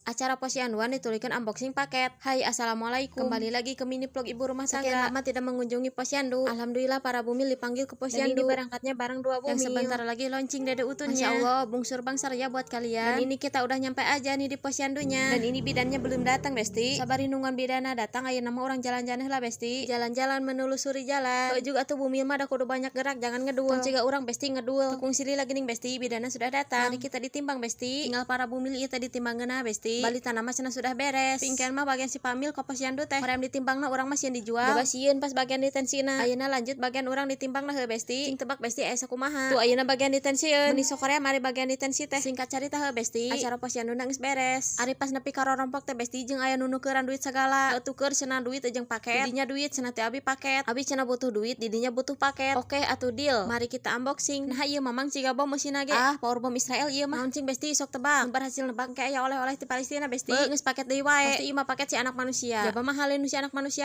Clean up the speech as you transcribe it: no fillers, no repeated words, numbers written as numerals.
Acara posyanduan dituluykeun unboxing paket. Hai, assalamualaikum. Kembali lagi ke mini vlog ibu rumah tangga. Sekian lama tidak mengunjungi posyandu. Alhamdulillah, para bumil dipanggil ke posyandu. Dan ini berangkatnya bareng dua bumil. Yang sebentar lagi launching dede utunnya. Masya Allah, bungsur bangsar ya buat kalian. Dan ini kita udah nyampe aja nih di posyandunya. Dan ini bidannya belum datang, Besti. Sabari nungguan bidana datang, ayeuna mah urang jalan-jalan lah, Besti. Jalan-jalan menelusuri jalan. Tuh juga tuh bumil mah da kudu banyak gerak, jangan ngedul. Tong ciga urang, Besti, ngedul. Tekung sili lagi nih, Besti, bidana sudah datang. Mari kita ditimbang, Besti. Tinggal para bumil ieu teh ditimbang geunah, Besti. Balita nama cenah sudah beres. Pingkan mah bagian si pamil ke posyandu teh. Hoream ditimbangna, urang mah sieun dijual. Coba sieun pas bagian ditensina. Ayeuna lanjut bagian urang ditimbang heuh, Besti. Cing tebak, Besti, aya sakumaha. Tuh, ayeuna bagian ditensieun. Meuni sokorea mari bagian ditensi teh. Singkat carita heuh, Besti. Acara posyandu geus beres. Ari pas nepi ka rorompok teh, Besti, jeung aya nu nukeran duit segala. Tuker cenah duit jeung paket. Didinya duit cenah teh, abi paket. Abi cenah butuh duit, didinya butuh paket. Oke atuh, deal. Mari kita unboxing. Nah, ieu mamang ciga bom meusina ge. Ah, power bom Israel ieu mah. Naon cing, Besti, sok tebak. Nu berhasil nebak kayak aya oleh-oleh ti Palestina, Besti. Geus paket deui wae. Pasti ieu mah paket si anak manusia. Jaba mah halin si anak manusia.